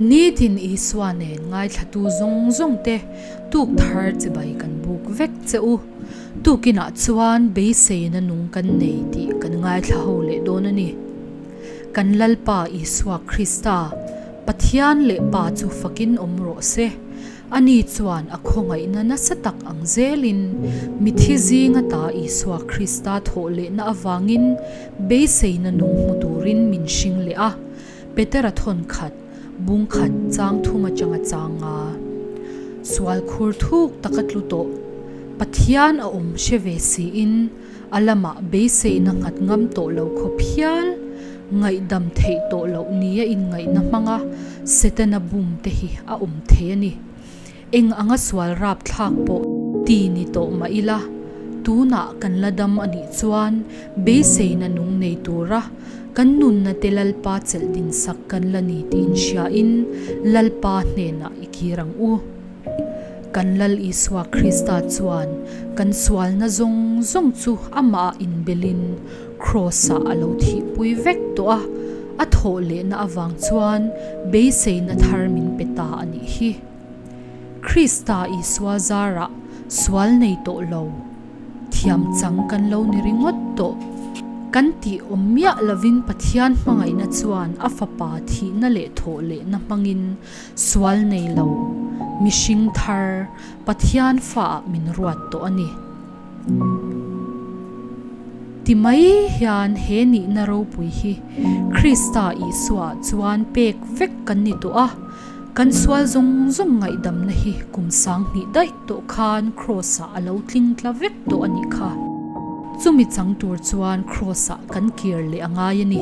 Nitin Isua nen ngaithlatu zawng zawng te tuk thar chibai kan buk vek che u. Tukinah chuan beiseina nung kan nei tih kan ngaithla ho leh dawn a ni. Kan Lalpa Isua Krista, Pathian leh Pa chu fakin awm rawh se. Ani chuan a khawngaihna nasa tak ang zelin mithi zinga ta Isua Krista thawh lehna avangin beiseina nung hmu turin min hring leh a. Petera thawn khat, bung khat chang thum atanga chang a. Sual khur thuk taka tlu tawh Pathian a awm hre ve siin a lamah beiseina nghat ngam tawh lo khawp hial ngaihdam theih tawh loh nia inngaihna hmanga Setana bum te hi a awm thei a ni. Eng anga sual rapthlak pawh ti ni tawh mah ila, tunah kan la dam a nih chuan beiseina nung nei tura kan nunna te Lalpa chelh dinsak kan la ni tih inhriain Lalpa hnenah i kir ang u. Kan Lal Isua Krista chuan kan sualna zawng zawng chu amah inbelin Kraws-ah a lo thihpui vek tawh a, a thawh lehna avang chuan beiseina thar min pe ta a nih hi. Krista Isua zarah sual nei tawh lo, thiam chang kan lo ni ringawt tawh. Kan tih awm miah lovin Pathian hmangaihna chuan a Fapa thihna leh thawh lehna hmangin Sual nei lo, mihring thar Pathian faah min ruat tawh a ni. Ti mai hian he nihna ropui hi Krista Isuaah chuan pek vek kan ni tawh a, kan sual zawng zawng ngaihdamna hi kum sanghnih daih tawh khan Kraws-ah a lo tling tla vek tawh a nih kha. Chumi chang tur chuan Kraws-ah kan kir leh a ngai a ni.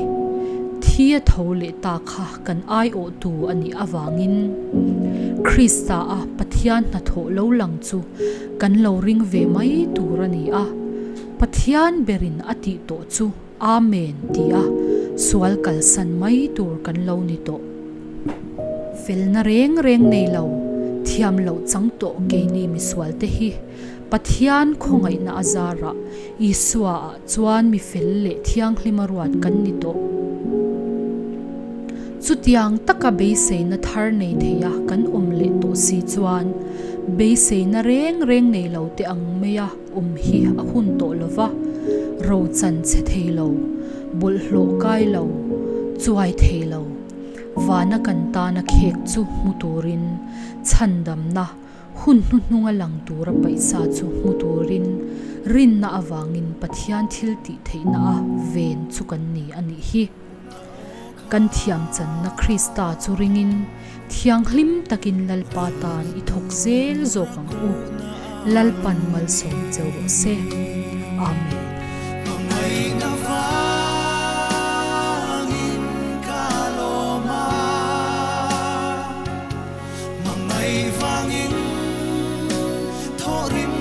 Thi a tho leh ta kha kan aiawhtu a nih avangin Krista-a Pathian hnathawh lo lang chu kan lo ring ve mai tur a ni a, Pathian berin a tih tawh chu Amen tia sual kalsan mai tur kan lo ni tawh. Felna reng reng nei lo, thiam loh chang tawh keini misualte hi Pathian khawngaihna a zarah Isua-ah chuan mi fel leh thianghlima ruat kan ni tawh. Chutiang taka beiseina thar nei theia kan awm leh tawh si chuan beiseina reng reng nei lo te ang maia awm hi a hun tawh lo va, ro chan chhe thei lo, bawlhhlawh kai lo, chuai thei lo, vana kan tana khek chu hmu turin chhandamna Hun hnuhnunga lang tura paisa chu hmu turin rinna avangin Pathian thil tih theihna a ven chu kan ni a nih hi. Kan thiam channa Krista chu ringin thianghlim takin Lalpa tan i thawk zel zawk ang u. Lalpan malsawm cheu rawh se. Amen. Hmangaih vangin thaw rim